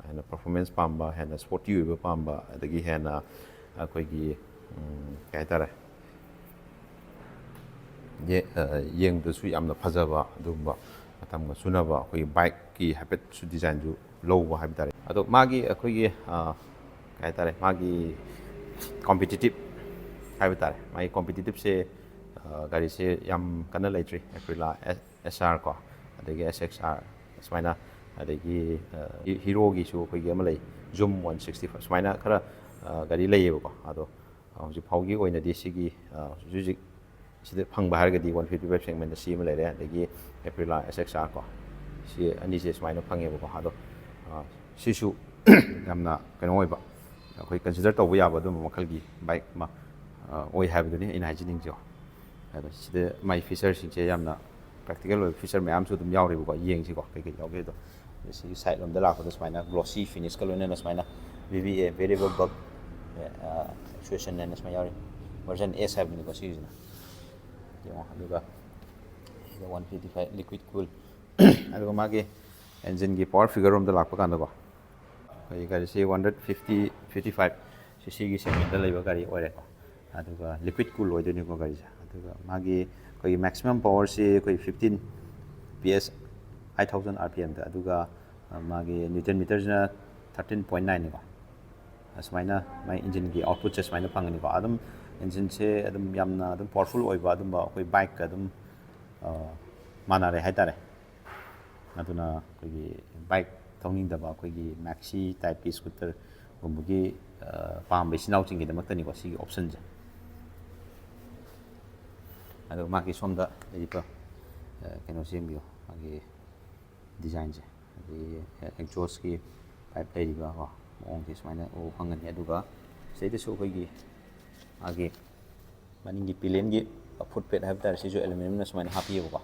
ꯍꯦꯟꯅ performance ꯄꯥꯝꯕ, ꯍꯦꯟꯅ sporty ꯑꯣꯏꯕ ꯄꯥꯝꯕ, ꯑꯗꯒꯤ ꯍꯦꯟꯅ ꯑꯩꯈꯣꯏꯒꯤ, ꯎꯝ, ꯀꯩ ꯍꯥꯏꯇꯥꯔꯦ, ꯌꯦ-, ꯑ, ꯌꯦꯡꯕꯗꯁꯨ ꯌꯥꯝꯅ ꯐꯖꯕ, ꯑꯗꯨꯒꯨꯝꯕ ꯃꯇꯝꯒ ꯆꯨꯅꯕ ꯑꯩꯈꯣꯏꯒꯤ ꯕꯥꯏꯛꯀꯤ ꯍꯥꯏꯐꯦꯠꯁꯨ ꯗꯤꯖꯥꯏꯟꯁꯨ ꯂꯧꯕ ꯍꯥꯏꯕ ꯇꯥꯔꯦ꯫ ꯑꯗꯣ ꯃꯥꯒꯤ ꯑꯩꯈꯣꯏꯒꯤ, ꯑ, ꯀꯩ ꯍꯥꯏꯇꯥꯔꯦ, ꯃꯥꯒꯤ competitive ꯍꯥꯏꯕ ꯇꯥꯔꯦ, ꯃꯥꯒꯤ competitive ꯁꯦ, ꯑ, ꯒꯥꯔꯤꯁꯦ ꯌꯥꯝ ꯀꯟꯅ ꯂꯩꯇ꯭ꯔꯤ꯫ Aprilia S R ꯀꯣ, ꯑꯗꯒꯤ S X R, ꯁꯨꯃꯥꯏꯅ, ꯑꯗꯒꯤ, ꯑ, Hero ꯒꯤꯁꯨ ꯑꯩꯈꯣꯏꯒꯤ ꯑꯃ ꯂꯩ, Zoom one sixty five, ꯁꯨꯃꯥꯏꯅ ꯈꯔ, ꯑ, ꯒꯥꯔꯤ ꯂꯩꯌꯦꯕꯀꯣ꯫ ꯑꯗꯣ ꯍꯧꯖꯤꯛ ꯐꯥꯎꯒꯤ ꯑꯣꯏꯅꯗꯤ ꯁꯤꯒꯤ, ꯑ, ꯍꯧꯖꯤꯛ ꯍꯧꯖꯤꯛ ꯁꯤꯗ ꯐꯪꯕ ꯍꯥꯏꯔꯒꯗꯤ one fifty five segment ꯁꯤ ꯑꯃ ꯂꯩꯔꯦ, ꯑꯗꯒꯤ Aprilia S X R ꯀꯣ, ꯁꯤ ꯑꯅꯤꯁꯦ ꯁꯨꯃꯥꯏꯅ ꯐꯪꯉꯦꯕꯀꯣ꯫ ꯑꯗꯣ ꯁꯤꯁꯨ ꯌꯥꯝꯅ ꯀꯩꯅꯣ ꯑꯣꯏꯕ, ꯑꯩꯈꯣꯏ ꯀꯟꯁꯤꯗꯔ ꯇꯧꯕ ꯌꯥꯕ ꯑꯗꯨꯝꯕ ꯃꯈꯜꯒꯤ ꯕꯥꯏꯛ ꯑꯃ ꯑꯣꯏ ꯍꯥꯏꯕꯗꯨꯅꯤ ꯑꯩꯅ ꯍꯥꯏꯖꯅꯤꯡꯉꯤꯁꯦ꯫ ꯑꯗꯣ ꯁꯤꯗ ꯃꯥꯏ ꯐꯤꯆꯔꯁꯤꯡꯁꯦ ꯌꯥꯝꯅ ꯄ꯭ꯔꯦꯛꯇꯤꯀꯦꯜ ꯑꯣꯏꯕ ꯐꯤꯆꯔ ꯃꯌꯥꯝꯁꯨ ꯑꯗꯨꯝ ꯌꯥꯎꯔꯤꯕꯀꯣ꯫ ꯌꯦꯡꯁꯤꯀꯣ ꯀꯩꯀꯩ ꯌꯥꯎꯒꯦꯗꯣ꯫ ꯑꯗ ꯁꯤꯒꯤ ꯁꯥꯏꯠ ꯂꯣꯝꯗ ꯂꯥꯛꯄꯗ ꯁꯨꯃꯥꯏꯅ ꯒ꯭ꯂꯣꯁꯤ ꯐꯤꯅꯤꯁꯀ ꯂꯣꯏꯅꯅ ꯁꯨꯃꯥꯏꯅ V V A variable bulb actuation ꯍꯥꯏꯅ ꯁꯨꯃꯥꯏꯅ ꯌꯥꯎꯔꯤ꯫ ꯚꯔꯖꯟ S ꯍꯥꯏꯕꯅꯤꯀꯣ ꯁꯤꯒꯤꯁꯤꯅ꯫ ꯌꯦꯡꯉꯣ꯫ ꯑꯗꯨꯒ ꯁꯤꯗ one fifty five liquid cool꯫ ꯑꯗꯨꯒ ꯃꯥꯒꯤ ꯏꯟꯖꯤꯟꯒꯤ ꯄꯋꯥꯔ ꯐꯤꯒꯔ ꯔꯣꯝꯗ ꯂꯥꯛꯄ ꯀꯥꯟꯗꯀꯣ, ꯑꯩꯈꯣꯏꯒꯤ ꯒꯥꯔꯤꯁꯤ one hundred fifty fifty five ꯁꯤ ꯁꯤꯒꯤ ꯁꯦꯒꯃꯦꯟꯗ ꯂꯩꯕ ꯒꯥꯔꯤ ꯑꯣꯏꯔꯦꯀꯣ꯫ ꯑꯗꯨꯒ ꯂꯤꯀ꯭ꯋꯤꯠ ꯀꯨꯜ ꯑꯣꯏꯗꯣꯏꯅꯤꯀꯣ ꯒꯥꯔꯤꯁꯦ꯫ ꯑꯗꯨꯒ ꯃꯥꯒꯤ ꯑꯩꯈꯣꯏꯒꯤ ꯃꯦꯛꯁꯤꯃꯝ ꯄꯋꯥꯔꯁꯤ ꯑꯩꯈꯣꯏ fifteen P S, five thousand R P M ꯗ꯫ ꯑꯗꯨꯒ ꯃꯥꯒꯤ ꯅ꯭ꯌꯨꯇꯟ ꯃꯤꯇꯔꯁꯤꯅ thirteen point nineꯅꯤꯀꯣ꯫ ꯑꯁꯨꯃꯥꯏꯅ ꯃꯥꯏ ꯏꯟꯖꯤꯟꯒꯤ ꯑꯥꯎꯠꯄꯨꯠꯁꯦ ꯁꯨꯃꯥꯏꯅ ꯐꯪꯒꯅꯤꯀꯣ꯫ ꯑꯗꯨꯝ ꯏꯟꯖꯤꯟꯁꯦ ꯑꯗꯨꯝ ꯌꯥꯝꯅ ꯑꯗꯨꯝ ꯄꯋꯥꯔꯐꯨꯜ ꯑꯣꯏꯕ ꯑꯗꯨꯝꯕ ꯑꯩꯈꯣꯏ ꯕꯥꯏꯛꯀ ꯑꯗꯨꯝ ꯃꯥꯟꯅꯔꯦ ꯍꯥꯏꯇꯥꯔꯦ꯫ ꯑꯗꯨꯅ ꯑꯩꯈꯣꯏꯒꯤ ꯕꯥꯏꯛ ꯊꯧꯅꯤꯡꯗꯕ ꯑꯩꯈꯣꯏꯒꯤ ꯃꯦꯛꯁꯤ ꯇꯥꯏꯞꯀꯤ ꯁ꯭ꯀꯨꯇꯔꯒꯨꯝꯕꯒꯤ ꯄꯥꯝꯕ ꯏꯆꯤꯟ ꯏꯅꯥꯎꯁꯤꯡꯒꯤꯗꯃꯛꯇꯅꯤꯀꯣ ꯁꯤꯒꯤ ꯑꯣꯞꯁꯟꯁꯦ꯫ ꯑꯗꯣ ꯃꯥꯒꯤ ꯁꯣꯝꯗ ꯂꯩꯔꯤꯕ ꯀꯩꯅꯣꯁꯦ ꯌꯦꯡꯕꯤꯌꯨ, ꯃꯥꯒꯤ ꯗꯤꯖꯥꯏꯟꯁꯦ꯫ ꯑꯗꯒꯤ ꯑꯦꯛꯖꯣꯁꯀꯤ ꯄꯥꯏꯞ ꯂꯩꯔꯤꯕ ꯀꯣ ꯃꯑꯣꯡꯁꯦ ꯁꯨꯃꯥꯏꯅ ꯎꯕ ꯐꯪꯒꯅꯤ꯫ ꯑꯗꯨꯒ ꯁꯤꯗꯩꯗꯁꯨ ꯑꯩꯈꯣꯏꯒꯤ ꯃꯥꯒꯤ ꯃꯅꯤꯡꯒꯤ ꯄꯤꯂꯤꯌꯟꯒꯤ ꯐꯨꯠ ꯄꯦꯗ ꯍꯥꯏꯕ ꯇꯥꯔꯦ, ꯁꯤꯁꯨ ꯑꯦꯂꯨꯃꯤꯅꯤꯌꯝꯅ ꯁꯨꯃꯥꯏꯅ ꯍꯥꯞꯄꯤꯌꯦꯕꯀꯣ꯫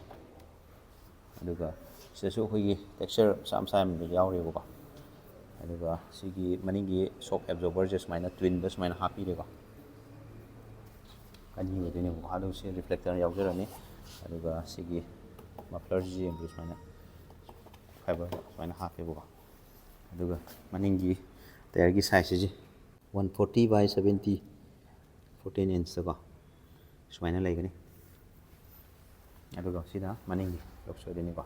ꯑꯗꯨꯒ ꯁꯤꯗꯁꯨ ꯑꯩꯈꯣꯏꯒꯤ ꯇꯦꯛꯁꯆꯔ ꯃꯆꯥ ꯃꯆꯥ ꯌꯥꯝ ꯌꯥꯎꯔꯤꯕꯀꯣ꯫ ꯑꯗꯨꯒ ꯁꯤꯒꯤ ꯃꯅꯤꯡꯒꯤ ꯁꯣꯛ ꯑꯦꯕꯖꯣꯔꯕꯔꯁꯦ ꯁꯨꯃꯥꯏꯅ ꯇ꯭ꯋꯤꯟꯗ ꯁꯨꯃꯥꯏꯅ ꯍꯥꯞꯄꯤꯔꯦꯀꯣ꯫ ꯑꯅꯤ ꯑꯣꯏꯗꯣꯏꯅꯦꯕꯀꯣ꯫ ꯑꯗꯨꯒ ꯁꯤ ꯔꯤꯐ꯭ꯂꯦꯛꯇꯔ ꯌꯥꯎꯖꯔꯅꯤ꯫ ꯑꯗꯨꯒ ꯁꯤꯒꯤ ꯃꯐ꯭ꯂꯔꯁꯤ ꯌꯦꯡꯕꯤꯌꯨ, ꯁꯨꯃꯥꯏꯅ ꯐꯥꯏꯕꯔ ꯁꯨꯃꯥꯏꯅ ꯍꯥꯞꯄꯦꯕꯀꯣ꯫ ꯑꯗꯨꯒ ꯃꯅꯤꯡꯒꯤ ꯇꯥꯌꯔꯒꯤ ꯁꯥꯏꯖꯁꯤꯁꯦ one forty by seventy, fourteen inch ꯇꯀꯣ ꯁꯨꯃꯥꯏꯅ ꯂꯩꯒꯅꯤ꯫ ꯑꯗꯨꯒ ꯁꯤꯅ ꯃꯅꯤꯡꯒꯤ ꯂꯣꯛꯁ ꯑꯣꯏꯗꯣꯏꯅꯤꯀꯣ꯫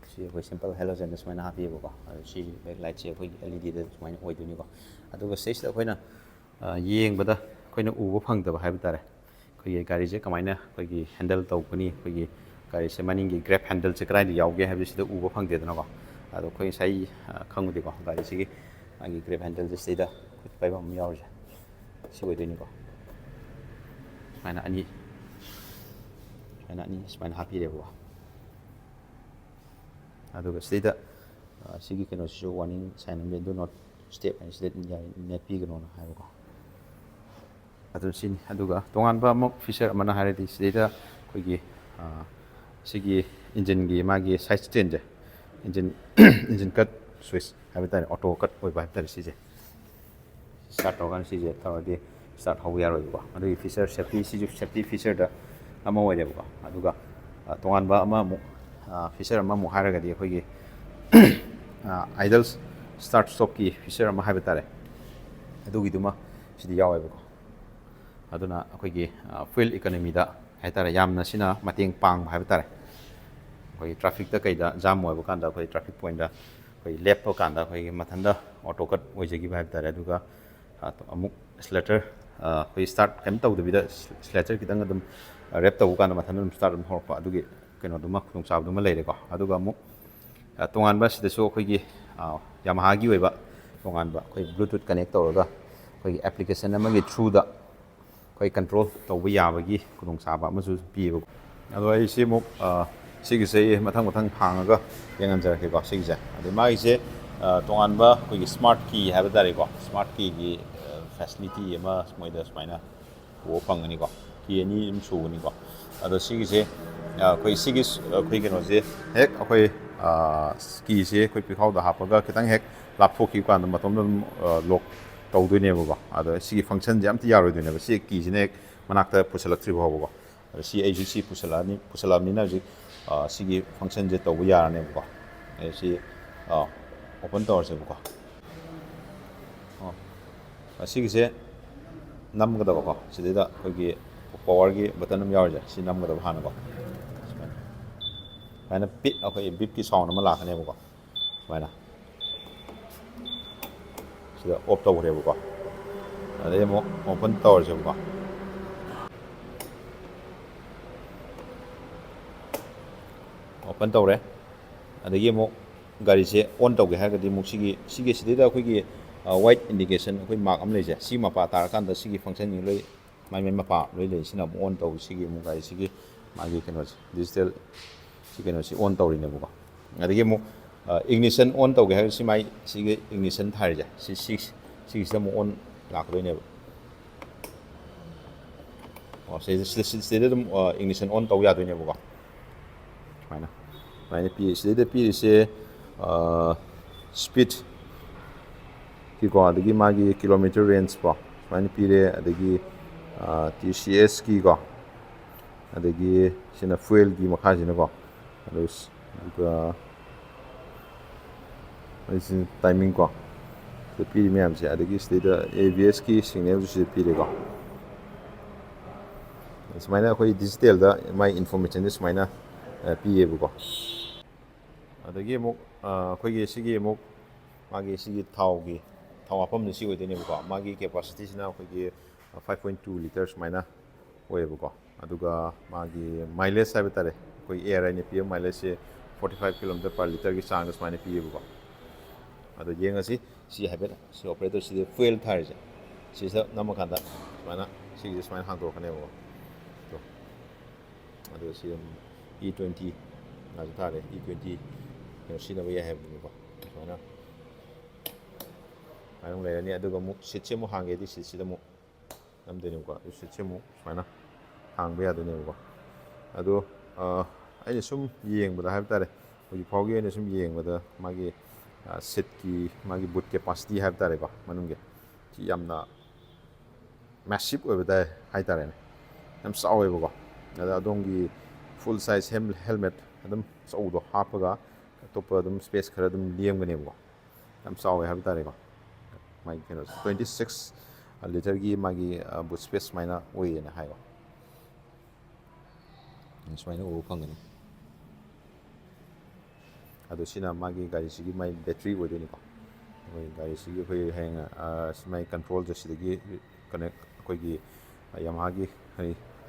ꯁꯤ ꯑꯩꯈꯣꯏ ꯁꯤꯝꯄꯜ ꯍꯦꯂꯣꯖꯟꯗ ꯁꯨꯃꯥꯏꯅ ꯍꯥꯞꯄꯤꯕꯀꯣ꯫ ꯑꯗꯨ ꯁꯤ ꯕꯦꯛ ꯂꯥꯏꯠꯁꯦ ꯑꯩꯈꯣꯏꯒꯤ L E D ꯗ ꯁꯨꯃꯥꯏꯅ ꯑꯣꯏꯗꯣꯏꯅꯤꯀꯣ꯫ ꯑꯗꯨꯒ ꯁꯤꯗꯩꯁꯤꯗ ꯑꯩꯈꯣꯏꯅ ꯑ, ꯌꯦꯡꯕꯗ ꯑꯩꯈꯣꯏꯅ ꯎꯕ ꯐꯪꯗꯕ ꯍꯥꯏꯕ ꯇꯥꯔꯦ, ꯑꯩꯈꯣꯏꯒꯤ ꯒꯥꯔꯤꯁꯦ ꯀꯃꯥꯏꯅ ꯑꯩꯈꯣꯏꯒꯤ ꯍꯦꯟꯗꯜ ꯇꯧꯒꯅꯤ, ꯑꯩꯈꯣꯏꯒꯤ ꯒꯥꯔꯤꯁꯦ ꯃꯅꯤꯡꯒꯤ ꯒ꯭ꯔꯦꯞ ꯍꯦꯟꯗꯜꯁꯦ ꯀꯗꯥꯏꯗ ꯌꯥꯎꯒꯦ ꯍꯥꯏꯕꯁꯦ ꯁꯤꯗ ꯎꯕ ꯐꯪꯗꯦꯗꯅꯀꯣ꯫ ꯑꯗꯣ ꯑꯩꯈꯣꯏ ꯉꯁꯥꯏ ꯑ, ꯈꯪꯕꯗꯤꯀꯣ, ꯒꯥꯔꯤꯁꯤꯒꯤ ꯃꯥꯒꯤ ꯒ꯭ꯔꯦꯞ ꯍꯦꯟꯗꯜꯁꯦ ꯁꯤꯗ ꯈꯨꯠ ꯄꯥꯏꯐꯝ ꯑꯃ ꯌꯥꯎꯔꯤꯁꯦ ꯁꯤ ꯑꯣꯏꯗꯣꯏꯅꯤꯀꯣ꯫ ꯁꯨꯃꯥꯏꯅ ꯑꯅꯤ, ꯁꯨꯃꯥꯏꯅ ꯑꯅꯤ ꯁꯨꯃꯥꯏꯅ ꯍꯥꯞꯄꯤꯔꯦꯕꯀꯣ꯫ ꯑꯗꯨꯒ ꯁꯤꯗꯩꯗ ꯑ, ꯁꯤꯒꯤ ꯀꯩꯅꯣꯁꯤꯁꯨ warning sign ꯑꯃ, "Do not step" ꯍꯥꯏꯅ, ꯁꯤꯗ ꯅꯦꯠꯄꯤꯒꯅꯣꯅ ꯍꯥꯏꯕꯀꯣ꯫ ꯑꯗꯨ ꯁꯤꯅꯤ꯫ ꯑꯗꯨꯒ ꯇꯣꯉꯥꯟꯕ ꯑꯃꯨꯛ feature ꯑꯃꯅ ꯍꯥꯏꯔꯗꯤ, ꯁꯤꯗꯩꯗ ꯑꯩꯈꯣꯏꯒꯤ ꯑ, ꯁꯤꯒꯤ ꯏꯟꯖꯤꯟꯒꯤ ꯃꯥꯒꯤ side standꯁꯦ, ꯏꯟꯖꯤꯟ ꯏꯟꯖꯤꯟ cut switch ꯍꯥꯏꯕ ꯇꯥꯔꯦ, auto cut ꯑꯣꯏꯕ ꯍꯥꯏꯕ ꯇꯥꯔꯦ ꯁꯤꯁꯦ꯫ Start ꯇꯧꯔꯀꯥꯟꯗ ꯁꯤꯁꯦ ꯇꯧꯔꯗꯤ start ꯍꯧꯕ ꯌꯥꯔꯣꯏꯕꯀꯣ꯫ ꯑꯗꯨꯒꯤ feature, safety, ꯁꯤꯁꯨ safety featureꯗ ꯑꯃ ꯑꯣꯏꯔꯦꯕꯀꯣ꯫ ꯑꯗꯨꯒ ꯑ, ꯇꯣꯉꯥꯟꯕ ꯑꯃꯃꯨꯛ feature ꯑꯃꯃꯨꯛ ꯍꯥꯏꯔꯒꯗꯤ, ꯑꯩꯈꯣꯏꯒꯤ idle start stopꯀꯤ feature ꯑꯃ ꯍꯥꯏꯕ ꯇꯥꯔꯦ, ꯑꯗꯨꯒꯤꯗꯨꯃ ꯁꯤꯗꯤ ꯌꯥꯎꯋꯦꯕꯀꯣ꯫ ꯑꯗꯨꯅ ꯑꯩꯈꯣꯏꯒꯤ fuel economyꯗ ꯍꯥꯏ ꯇꯥꯔꯦ, ꯌꯥꯝꯅ ꯁꯤꯅ ꯃꯇꯦꯡ ꯄꯥꯡꯕ ꯍꯥꯏꯕ ꯇꯥꯔꯦ꯫ ꯑꯩꯈꯣꯏ trafficꯇ ꯀꯩꯗ jam ꯑꯣꯏꯕ ꯀꯥꯟꯗ, ꯑꯩꯈꯣꯏ traffic pointꯗ ꯑꯩꯈꯣꯏ ꯂꯦꯞꯄ ꯀꯥꯟꯗ ꯑꯩꯈꯣꯏꯒꯤ ꯃꯊꯟꯇ auto cut ꯑꯣꯏꯖꯈꯤꯕ ꯍꯥꯏꯕ ꯇꯥꯔꯦ꯫ ꯑꯗꯨꯒ ꯑ, ꯑꯃꯨꯛ accelerator, ꯑ, ꯑꯩꯈꯣꯏ start ꯀꯩꯝ ꯇꯧꯗꯕꯤꯗ accelerator ꯈꯤꯇꯪ ꯑꯗꯨꯝ rev ꯇꯧꯕ ꯀꯥꯟꯗ ꯃꯊꯟꯇ ꯑꯗꯨꯝ start ꯑꯗꯨꯝ ꯍꯧꯔꯛꯄ, ꯑꯗꯨꯒꯤ ꯀꯩꯅꯣꯗꯨꯃ, ꯈꯨꯗꯣꯡꯆꯥꯕꯗꯨꯃ ꯂꯩꯔꯦꯀꯣ꯫ ꯑꯗꯨꯒ ꯑꯃꯨꯛ ꯑ, ꯇꯣꯉꯥꯟꯕ ꯁꯤꯗꯁꯨ ꯑꯩꯈꯣꯏꯒꯤ ꯑ, Yamahaꯒꯤ ꯑꯣꯏꯕ ꯇꯣꯉꯥꯟꯕ ꯑꯩꯈꯣꯏ Bluetooth connect ꯇꯧꯔꯒ ꯑꯩꯈꯣꯏꯒꯤ application ꯑꯃꯒꯤ throughꯗ ꯑꯩꯈꯣꯏ control ꯇꯧꯕ ꯌꯥꯕꯒꯤ ꯈꯨꯗꯣꯡꯆꯥꯕ ꯑꯃꯁꯨ ꯄꯤꯌꯦꯕ꯫ ꯑꯗꯣ ꯑꯩ ꯁꯤ ꯑꯃꯨꯛ ꯑ, ꯁꯤꯒꯤꯁꯦ ꯑꯩ ꯃꯊꯪ ꯃꯊꯪ ꯍꯥꯡꯉꯒ ꯌꯦꯡꯍꯟꯖꯔꯛꯀꯦꯀꯣ꯫ ꯁꯤꯒꯤꯁꯦ, ꯑꯗꯩ ꯃꯥꯒꯤꯁꯦ ꯑ, ꯇꯣꯉꯥꯟꯕ ꯑꯩꯈꯣꯏꯒꯤ smart key ꯍꯥꯏꯕ ꯇꯥꯔꯦꯀꯣ꯫ Smart keyꯒꯤ facility ꯑꯃ ꯃꯣꯏꯗ ꯁꯨꯃꯥꯏꯅ ꯎꯕ ꯐꯪꯒꯅꯤꯀꯣ꯫ Key ꯑꯅꯤ ꯑꯗꯨꯝ ꯁꯨꯒꯅꯤꯀꯣ꯫ ꯑꯗꯣ ꯁꯤꯒꯤꯁꯦ ꯑ, ꯑꯩꯈꯣꯏ ꯁꯤꯒꯤ ꯑꯩꯈꯣꯏ ꯀꯩꯅꯣꯁꯦ ꯍꯦꯛ ꯑꯩꯈꯣꯏ ꯀꯤꯁꯦ ꯑꯩꯈꯣꯏ ꯄꯤꯈꯥꯎꯗ ꯍꯥꯞꯄꯒ ꯈꯤꯇꯪ ꯍꯦꯛ ꯂꯥꯞꯊꯣꯛꯈꯤꯕ ꯀꯥꯟꯗ ꯃꯇꯣꯝꯗ ꯑꯗꯨꯝ lock ꯇꯧꯗꯣꯏꯅꯦꯕꯀꯣ꯫ ꯑꯗꯣ ꯁꯤꯒꯤ functionꯁꯦ ꯑꯝꯇ ꯌꯥꯔꯣꯏꯗꯣꯏꯅꯦꯕ, ꯁꯤ keyꯁꯤꯅ ꯍꯦꯛ ꯃꯅꯥꯛꯇ ꯄꯨꯁꯜꯂꯛꯇ꯭ꯔꯤ ꯐꯥꯎꯕꯀꯣ꯫ ꯑꯗꯣ ꯁꯤ ꯑꯩꯁꯨ ꯁꯤ ꯄꯨꯁꯜꯂꯛꯑꯅꯤ, ꯄꯨꯁꯜꯂꯛꯑꯕꯅꯤꯅ ꯍꯧꯖꯤꯛ ꯑ, ꯁꯤꯒꯤ functionꯁꯦ ꯇꯧꯕ ꯌꯥꯔꯅꯦꯕꯀꯣ꯫ ꯑꯩ ꯁꯤ ꯑ, open ꯇꯧꯔꯁꯦꯕꯀꯣ꯫ ꯑꯣ, ꯑꯁꯤꯒꯤꯁꯦ ꯅꯝꯒꯗꯕꯀꯣ꯫ ꯁꯤꯗꯩꯗ ꯑꯩꯈꯣꯏꯒꯤ powerꯒꯤ button ꯑꯃ ꯌꯥꯎꯔꯤꯁꯦ, ꯁꯤ ꯅꯝꯒꯗꯕ ꯍꯥꯟꯅꯀꯣ꯫ ꯁꯨꯃꯥꯏꯅ, ꯁꯨꯃꯥꯏꯅ ꯄꯤꯠ, ꯑꯩꯈꯣꯏ beepꯀꯤ sound ꯑꯃ ꯂꯥꯛꯀꯅꯦꯕꯀꯣ꯫ ꯁꯨꯃꯥꯏꯅ ꯁꯤꯗ off ꯇꯧꯈ꯭ꯔꯦꯕꯀꯣ꯫ ꯑꯗꯩ ꯑꯃꯨꯛ open ꯇꯧꯔꯁꯦꯕꯀꯣ꯫ Open ꯇꯧꯔꯦ꯫ ꯑꯗꯒꯤ ꯑꯃꯨꯛ ꯒꯥꯔꯤꯁꯦ on ꯇꯧꯒꯦ ꯍꯥꯏꯔꯒꯗꯤ ꯑꯃꯨꯛ ꯁꯤꯒꯤ, ꯁꯤꯒꯤ ꯁꯤꯗꯩꯗ ꯑꯩꯈꯣꯏꯒꯤ white indication, ꯑꯩꯈꯣꯏ mark ꯑꯃ ꯂꯩꯖꯩ, ꯁꯤ ꯃꯄꯥ ꯇꯥꯔꯀꯥꯟꯗ ꯁꯤꯒꯤ functionꯁꯤꯡ ꯂꯣꯏ ꯃꯥꯏ ꯃꯥꯏ ꯃꯄꯥ ꯂꯣꯏ ꯂꯩ꯫ ꯁꯤꯅ ꯑꯃꯨꯛ on ꯇꯧ, ꯁꯤꯒꯤ ꯑꯃꯨꯛ ꯒꯥꯔꯤꯁꯤꯒꯤ ꯃꯥꯒꯤ ꯀꯩꯅꯣꯁꯦ, digital ꯁꯤ ꯀꯩꯅꯣꯁꯤ on ꯇꯧꯔꯤꯅꯦꯕꯀꯣ꯫ ꯑꯗꯒꯤ ꯑꯃꯨꯛ ꯏꯒꯅꯤꯁꯟ ꯑꯣꯟ ꯇꯧꯒꯦ ꯍꯥꯏꯔꯒꯁꯨ ꯁꯤ ꯃꯥꯏ ꯁꯤꯒꯤ ꯏꯒꯅꯤꯁꯟ ꯊꯥꯔꯤꯁꯦ ꯁꯤ ꯁꯤꯒꯤꯁꯤꯗ ꯑꯃꯨꯛ ꯑꯣꯟ ꯂꯥꯛꯀꯗꯣꯏꯅꯦꯕ꯫ ꯑꯣ ꯁꯤꯗ ꯁꯤꯗ ꯁꯤꯗ ꯑꯗꯨꯝ ꯏꯒꯅꯤꯁꯟ ꯑꯣꯟ ꯇꯧ ꯌꯥꯗꯣꯏꯅꯦꯕꯀꯣ꯫ ꯁꯨꯃꯥꯏꯅ ꯁꯨꯃꯥꯏꯅ ꯄꯤ ꯁꯤꯗꯩꯗ ꯄꯤꯔꯤꯁꯦ ꯁ꯭ꯄꯤꯠ ꯀꯤꯀꯣ, ꯑꯗꯒꯤ ꯃꯥꯒꯤ ꯀꯤꯂꯣꯃꯤꯇꯔ ꯔꯦꯟꯖ ꯀꯣ ꯁꯨꯃꯥꯏꯅ ꯄꯤꯔꯦ, ꯑꯗꯒꯤ ꯇꯤ ꯁꯤ ꯑꯦꯁꯀꯤꯀꯣ, ꯑꯗꯒꯤ ꯁꯤꯅ ꯐ꯭ꯌꯨꯋꯦꯜꯒꯤ ꯃꯈꯥꯁꯤꯅꯀꯣ, ꯑꯗꯨ ꯑꯗꯨꯒ ꯑꯩꯁꯤ ꯇꯥꯏꯃꯤꯡ ꯀꯣ ꯁꯤꯗ ꯄꯤꯔꯤ ꯃꯌꯥꯝꯁꯦ, ꯑꯗꯒꯤ ꯁꯤꯗꯩꯗ ꯑꯦ ꯕꯤ ꯑꯦꯁꯀꯤ ꯁꯤꯒꯅꯦꯜꯁꯨ ꯁꯤꯗ ꯄꯤꯔꯦꯀꯣ꯫ ꯁꯨꯃꯥꯏꯅ ꯑꯩꯈꯣꯏ ꯗꯤꯖꯤꯇꯦꯜꯗ ꯃꯥꯏ ꯏꯟꯐꯣꯔꯃꯦꯁꯟꯁꯦ ꯁꯨꯃꯥꯏꯅ ꯄꯤꯌꯦꯕꯀꯣ꯫ ꯑꯗꯒꯤ ꯑꯃꯨꯛ ꯑꯩꯈꯣꯏꯒꯤ ꯁꯤꯒꯤ ꯑꯃꯨꯛ ꯃꯥꯒꯤ ꯁꯤꯒꯤ ꯊꯥꯎꯒꯤ ꯊꯥꯎ ꯍꯥꯞꯐꯝꯁꯦ ꯁꯤ ꯑꯣꯏꯗꯣꯏꯅꯦꯕꯀꯣ꯫ ꯃꯥꯒꯤ ꯀꯦꯄꯥꯁꯤꯇꯤꯁꯤꯅ ꯑꯩꯈꯣꯏꯒꯤ five point two litres ꯁꯨꯃꯥꯏꯅ ꯑꯣꯏꯌꯦꯕꯀꯣ꯫ ꯑꯗꯨꯒ ꯃꯥꯒꯤ ꯃꯥꯏꯂꯦꯖ ꯍꯥꯏꯕ ꯇꯥꯔꯦ, ꯑꯩꯈꯣꯏ ꯑꯦꯌꯔ ꯑꯩꯅ ꯄꯤꯕ ꯃꯥꯏꯂꯦꯖꯁꯦ forty five kilometer per litreꯒꯤ ꯆꯥꯡꯗ ꯁꯨꯃꯥꯏꯅ ꯄꯤꯌꯦꯕꯀꯣ꯫ ꯑꯗꯣ ꯌꯦꯡꯉꯁꯤ ꯁꯤ ꯍꯥꯏꯐꯦꯠ ꯁꯤ ꯑꯣꯄꯔꯦꯇꯔ ꯁꯤꯗ ꯐ꯭ꯌꯨꯋꯦꯜ ꯊꯥꯔꯤꯁꯦ ꯁꯤꯁꯤꯗ ꯅꯝꯃꯀꯥꯟꯗ ꯁꯨꯃꯥꯏꯅ ꯁꯤꯒꯤꯁꯦ ꯁꯨꯃꯥꯏꯅ ꯍꯥꯡꯗꯣꯔꯛꯀꯅꯦꯕꯀꯣ꯫ ꯑꯗꯣ ꯁꯤ E twenty ꯉꯥꯛꯇ ꯊꯥꯔꯦ꯫ E twenty ꯀꯩꯅꯣ ꯁꯤꯖꯤꯟꯅꯕ ꯌꯥꯏ ꯍꯥꯏꯕꯅꯤꯀꯣ꯫ ꯁꯨꯃꯥꯏꯅ ꯁꯨꯃꯥꯏꯅ ꯑꯃꯨꯛ ꯂꯩꯔꯅꯤ꯫ ꯑꯗꯨꯒ ꯑꯃꯨꯛ ꯁꯤꯠꯁꯦ ꯑꯃꯨꯛ ꯍꯥꯡꯒꯦꯗꯤ ꯁꯤꯠꯁꯤꯗ ꯑꯃꯨꯛ ꯅꯝꯗꯣꯏꯅꯦꯕꯀꯣ꯫ ꯑꯗꯨ ꯁꯤꯠꯁꯦ ꯑꯃꯨꯛ ꯁꯨꯃꯥꯏꯅ ꯍꯥꯡꯕ ꯌꯥꯗꯣꯏꯅꯦꯕꯀꯣ꯫ ꯑꯗꯣ ꯑꯩꯅ ꯁꯨꯝ ꯌꯦꯡꯕꯗ ꯍꯥꯏꯕ ꯇꯥꯔꯦ, ꯍꯧꯖꯤꯛ ꯐꯥꯎꯒꯤ ꯑꯣꯏꯅ ꯁꯨꯝ ꯌꯦꯡꯕꯗ ꯃꯥꯒꯤ ꯁꯤꯠꯀꯤ ꯃꯥꯒꯤ ꯕꯨꯠ ꯀꯦꯄꯥꯁꯤꯇꯤ ꯍꯥꯏꯕ ꯇꯥꯔꯦꯀꯣ, ꯃꯅꯨꯡꯒꯤ ꯁꯤ ꯌꯥꯝꯅ ꯃꯦꯁꯤꯞ ꯑꯣꯏꯕ ꯇꯥꯏ ꯍꯥꯏꯇꯥꯔꯦꯅꯦ꯫ ꯌꯥꯝ ꯆꯥꯎꯋꯦꯕꯀꯣ꯫ ꯑꯗ ꯑꯗꯣꯝꯒꯤ ꯐꯨꯜ ꯁꯥꯏꯖ ꯍꯦꯜꯃꯦꯠ ꯑꯗꯨꯝ ꯑꯆꯧꯕꯗꯣ ꯍꯥꯞꯄꯒ ꯑꯇꯣꯞꯄ ꯑꯗꯨꯝ ꯁ꯭ꯄꯦꯁ ꯈꯔ ꯑꯗꯨꯝ ꯂꯦꯝꯒꯅꯦꯕꯀꯣ꯫ ꯌꯥꯝ ꯆꯥꯎꯋꯦ ꯍꯥꯏꯕ ꯇꯥꯔꯦꯀꯣ꯫ ꯃꯥꯒꯤ ꯀꯩꯅꯣꯁꯦ twenty six litre ꯒꯤ ꯃꯥꯒꯤ ꯕꯨꯠ ꯁ꯭ꯄꯦꯁ ꯁꯨꯃꯥꯏꯅ ꯑꯣꯏꯌꯦꯅ ꯍꯥꯏꯀꯣ꯫ ꯁꯨꯃꯥꯏꯅ ꯎꯕ ꯐꯪꯒꯅꯤ꯫ ꯑꯗꯣ ꯁꯤꯅ ꯃꯥꯒꯤ ꯒꯥꯔꯤꯁꯤꯒꯤ ꯃꯥꯏ ꯕꯦꯇ꯭ꯔꯤ ꯑꯣꯏꯗꯣꯏꯅꯤꯀꯣ꯫ ꯑꯩꯈꯣꯏ ꯒꯥꯔꯤꯁꯤꯒꯤ ꯑꯩꯈꯣꯏ ꯍꯌꯦꯡ ꯁꯤ ꯃꯥꯏ ꯀꯟꯇ꯭ꯔꯣꯜꯁꯦ ꯁꯤꯗꯒꯤ ꯀꯅꯦꯛ ꯑꯩꯈꯣꯏꯒꯤ ꯌꯥꯃꯥꯍꯥꯒꯤ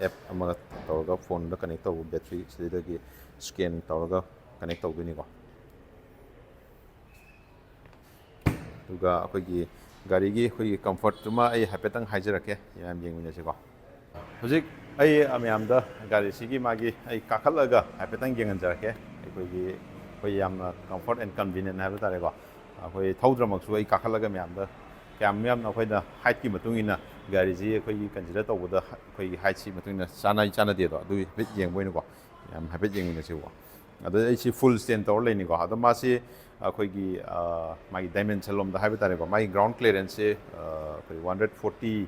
ꯑꯦꯞ ꯑꯃꯒ ꯇꯧꯔꯒ ꯐꯣꯟꯗ ꯀꯅꯦꯛ ꯇꯧꯕ ꯕꯦꯇ꯭ꯔꯤ ꯁꯤꯗꯒꯤ ꯁ꯭ꯀꯦꯟ ꯇꯧꯔꯒ ꯀꯅꯦꯛ ꯇꯧꯗꯣꯏꯅꯤꯀꯣ꯫ ꯑꯗꯨꯒ ꯑꯩꯈꯣꯏꯒꯤ ꯒꯥꯔꯤꯒꯤ ꯑꯩꯈꯣꯏꯒꯤ ꯀꯝꯐꯔꯠꯇꯨꯃ ꯑꯩ ꯍꯥꯏꯐꯦꯠꯇꯪ ꯍꯥꯏꯖꯔꯛꯀꯦ, ꯃꯌꯥꯝ ꯌꯦꯡꯃꯤꯟꯅꯁꯤꯀꯣ꯫ ꯍꯧꯖꯤꯛ ꯑꯩ ꯃꯌꯥꯝꯗ ꯒꯥꯔꯤꯁꯤꯒꯤ ꯃꯥꯒꯤ ꯑꯩ ꯀꯥꯈꯠꯂꯒ ꯍꯥꯏꯐꯦꯠꯇꯪ ꯌꯦꯡꯍꯟꯖꯔꯛꯀꯦ꯫ ꯑꯩꯈꯣꯏꯒꯤ ꯑꯩꯈꯣꯏ ꯌꯥꯝꯅ comfort and convenient ꯍꯥꯏꯕ ꯇꯥꯔꯦꯀꯣ꯫ ꯑꯩꯈꯣꯏ ꯊꯧꯗ꯭ꯔꯃꯛꯁꯨ ꯑꯩ ꯀꯥꯈꯠꯂꯒ ꯃꯌꯥꯝꯗ ꯀꯌꯥꯝ ꯌꯥꯝꯅ ꯑꯩꯈꯣꯏꯅ height ꯀꯤ ꯃꯇꯨꯡ ꯏꯟꯅ ꯒꯥꯔꯤꯁꯤ ꯑꯩꯈꯣꯏꯒꯤ consider ꯇꯧꯕꯗ ꯑꯩꯈꯣꯏꯒꯤ height ꯁꯤ ꯃꯇꯨꯡ ꯏꯟꯅ ꯆꯥꯟꯅꯩ ꯆꯥꯟꯅꯗꯦꯗꯣ ꯑꯗꯨꯒꯤ ꯍꯥꯏꯐꯦꯠ ꯌꯦꯡꯕ ꯑꯣꯏꯅꯀꯣ꯫ ꯌꯥꯝ ꯍꯥꯏꯐꯦꯠ ꯌꯦꯡꯃꯤꯟꯅꯁꯤꯀꯣ꯫ ꯑꯗꯣ ꯑꯩꯁꯤ full stand ꯇꯧꯔ ꯂꯩꯅꯤꯀꯣ꯫ ꯑꯗꯣ ꯃꯥꯁꯤ ꯑꯩꯈꯣꯏꯒꯤ, ꯑ, ꯃꯥꯒꯤ dimension ꯂꯣꯝꯗ ꯍꯥꯏꯕ ꯇꯥꯔꯦꯀꯣ, ꯃꯥꯒꯤ ground clearance ꯁꯦ, ꯑ, ꯑꯩꯈꯣꯏ one hundred forty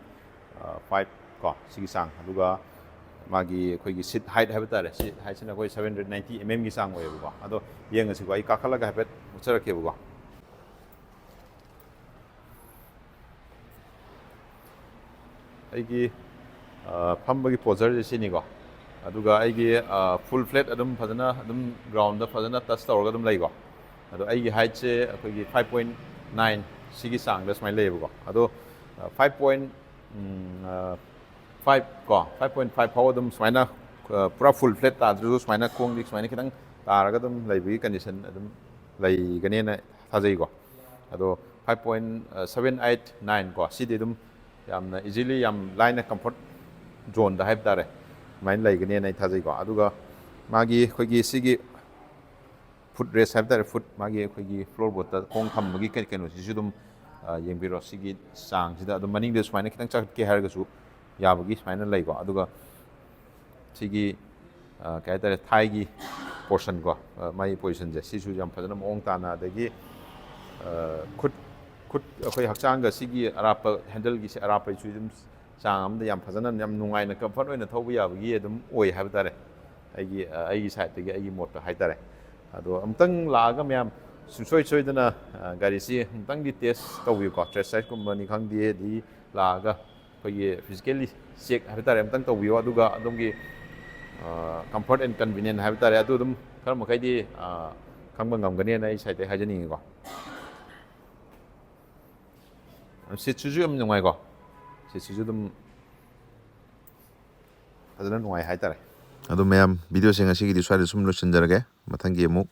five ꯀꯣ, ꯁꯤꯒꯤ ꯆꯥꯡ, ꯑꯗꯨꯒ ꯃꯥꯒꯤ ꯑꯩꯈꯣꯏꯒꯤ seat height ꯍꯥꯏꯕ ꯇꯥꯔꯦ, seat height ꯁꯤꯅ ꯑꯩꯈꯣꯏ seven hundred ninety mm ꯒꯤ ꯆꯥꯡ ꯑꯣꯏꯌꯦꯕꯀꯣ꯫ ꯑꯗꯣ ꯌꯦꯡꯉꯁꯤꯀꯣ, ꯑꯩ ꯀꯥꯈꯠꯂꯒ ꯍꯥꯏꯐꯦꯠ ꯎꯠꯆꯔꯛꯀꯦꯕꯀꯣ꯫ ꯑꯩꯒꯤ, ꯑ, ꯐꯝꯕꯒꯤ posture ꯁꯦ ꯁꯤꯅꯤꯀꯣ꯫ ꯑꯗꯨꯒ ꯑꯩꯒꯤ, ꯑ, full flat ꯑꯗꯨꯝ ꯐꯖꯅ ꯑꯗꯨꯝ ground ꯗ ꯐꯖꯅ touch ꯇꯧꯔꯒ ꯑꯗꯨꯝ ꯂꯩꯀꯣ꯫ ꯑꯗꯣ ꯑꯩꯒꯤ height ꯁꯦ ꯑꯩꯈꯣꯏꯒꯤ five point nine ꯁꯤꯒꯤ ꯆꯥꯡꯗ ꯁꯨꯃꯥꯏꯅ ꯂꯩꯌꯦꯕꯀꯣ꯫ ꯑꯗꯣ, ꯑ, five point, ꯎꯝ, ꯑ, five ꯀꯣ, five point five ꯐꯥꯎ ꯑꯗꯨꯝ ꯁꯨꯃꯥꯏꯅ, ꯑ, ꯄꯨꯔꯥ full flat ꯇꯥꯗ꯭ꯔꯁꯨ ꯁꯨꯃꯥꯏꯅ ꯈꯣꯡꯗꯤ ꯁꯨꯃꯥꯏꯅ ꯈꯤꯇꯪ ꯇꯥꯔꯒ ꯑꯗꯨꯝ ꯂꯩꯕꯒꯤ condition ꯑꯗꯨꯝ ꯂꯩꯒꯅꯦꯅ ꯊꯥꯖꯩꯀꯣ꯫ ꯑꯗꯣ five point seven eight nine ꯀꯣ, ꯁꯤꯗꯤ ꯑꯗꯨꯝ ꯌꯥꯝꯅ easily, ꯌꯥꯝ ꯂꯥꯏꯅ comfort zone ꯗ ꯍꯥꯏꯕ ꯇꯥꯔꯦ, ꯑꯗꯨꯃꯥꯏꯅ ꯂꯩꯒꯅꯦꯅ ꯑꯩ ꯊꯥꯖꯩꯀꯣ꯫ ꯑꯗꯨꯒ ꯃꯥꯒꯤ ꯑꯩꯈꯣꯏꯒꯤ ꯁꯤꯒꯤ foot rest ꯍꯥꯏꯕ ꯇꯥꯔꯦ, foot, ꯃꯥꯒꯤ ꯑꯩꯈꯣꯏꯒꯤ floorboard ꯇ ꯈꯣꯡ ꯊꯝꯕꯒꯤ ꯀꯩ-, ꯀꯩꯅꯣꯁꯤꯁꯨ ꯑꯗꯨꯝ, ꯑ, ꯌꯦꯡꯕꯤꯔꯣ꯫ ꯁꯤꯒꯤ ꯆꯥꯡꯁꯤꯗ ꯑꯗꯨꯝ ꯃꯅꯤꯡꯗ ꯁꯨꯃꯥꯏꯅ ꯈꯤꯇꯪ ꯆꯠꯀꯦ ꯍꯥꯏꯔꯒꯁꯨ ꯌꯥꯕꯒꯤ ꯁꯨꯃꯥꯏꯅ ꯂꯩꯀꯣ꯫ ꯑꯗꯨꯒ ꯁꯤꯒꯤ, ꯑ, ꯀꯩ ꯍꯥꯏꯇꯥꯔꯦ, ꯊꯥꯏꯒꯤ portion ꯀꯣ, ꯑ, ꯃꯥꯒꯤ position ꯁꯦ ꯁꯤꯁꯨ ꯌꯥꯝ ꯐꯖꯅ ꯃꯑꯣꯡ ꯇꯥꯅ, ꯑꯗꯒꯤ, ꯑ, ꯈꯨꯠ, ꯈꯨꯠ ꯑꯩꯈꯣꯏ ꯍꯛꯆꯥꯡꯒ ꯁꯤꯒꯤ ꯑꯔꯥꯞꯄ handle ꯒꯤꯁꯦ ꯑꯔꯥꯞꯄꯁꯨ ꯑꯗꯨꯝ ꯆꯥꯡ ꯑꯃꯗ ꯌꯥꯝ ꯐꯖꯅ, ꯌꯥꯝ ꯅꯨꯡꯉꯥꯏꯅ comfort ꯑꯣꯏꯅ ꯊꯧꯕ ꯌꯥꯕꯒꯤ ꯑꯗꯨꯝ ꯑꯣꯏ ꯍꯥꯏꯕ ꯇꯥꯔꯦ꯫ ꯑꯩꯒꯤ, ꯑ, ꯑꯩꯒꯤ side ꯇꯒꯤ, ꯑꯩꯒꯤ ꯃꯣꯠꯇ ꯍꯥꯏꯇꯥꯔꯦ꯫ ꯑꯗꯣ ꯑꯃꯨꯛꯇꯪ ꯂꯥꯛꯑꯒ ꯃꯌꯥꯝ ꯁꯨꯡꯁꯣꯏ ꯁꯣꯏꯗꯅ, ꯑ, ꯒꯥꯔꯤꯁꯤ ꯑꯃꯨꯛꯇꯪꯗꯤ test ꯇꯧꯕꯤꯌꯨꯀꯣ, test ride ꯀꯨꯝꯕꯅꯤ ꯈꯪꯗꯦ, ꯑꯗꯒꯤ ꯂꯥꯛꯑꯒ ꯑꯩꯈꯣꯏꯒꯤ physically check ꯍꯥꯏꯕ ꯇꯥꯔꯦ, ꯑꯃꯨꯛꯇꯪ ꯇꯧꯕꯤꯌꯣ꯫ ꯑꯗꯨꯒ ꯑꯗꯣꯝꯒꯤ, ꯑ, comfort and convenient ꯍꯥꯏꯕ ꯇꯥꯔꯦ, ꯑꯗꯨ ꯑꯗꯨꯝ ꯈꯔ ꯃꯈꯩꯗꯤ, ꯑ, ꯈꯪꯕ ꯉꯝꯒꯅꯦꯅ ꯑꯩ side ꯇꯒꯤ ꯍꯥꯏꯖꯅꯤꯡꯉꯤꯀꯣ꯫ Seat ꯁꯤꯁꯨ ꯌꯥꯝ ꯅꯨꯡꯉꯥꯏꯀꯣ, seat ꯁꯤꯁꯨ ꯑꯗꯨꯝ ꯐꯖꯅ ꯅꯨꯡꯉꯥꯏ ꯍꯥꯏꯇꯥꯔꯦ꯫ ꯑꯗꯣ ꯃꯌꯥꯝ, video ꯁꯦ ꯉꯁꯤꯒꯤꯗꯤ ꯁ꯭ꯋꯥꯏꯗ ꯁꯨꯝ ꯂꯣꯏꯁꯤꯟꯖꯔꯒꯦ, ꯃꯊꯪꯒꯤ ꯑꯃꯨꯛ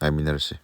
ꯉꯥꯏꯃꯤꯟꯅꯔꯁꯤ꯫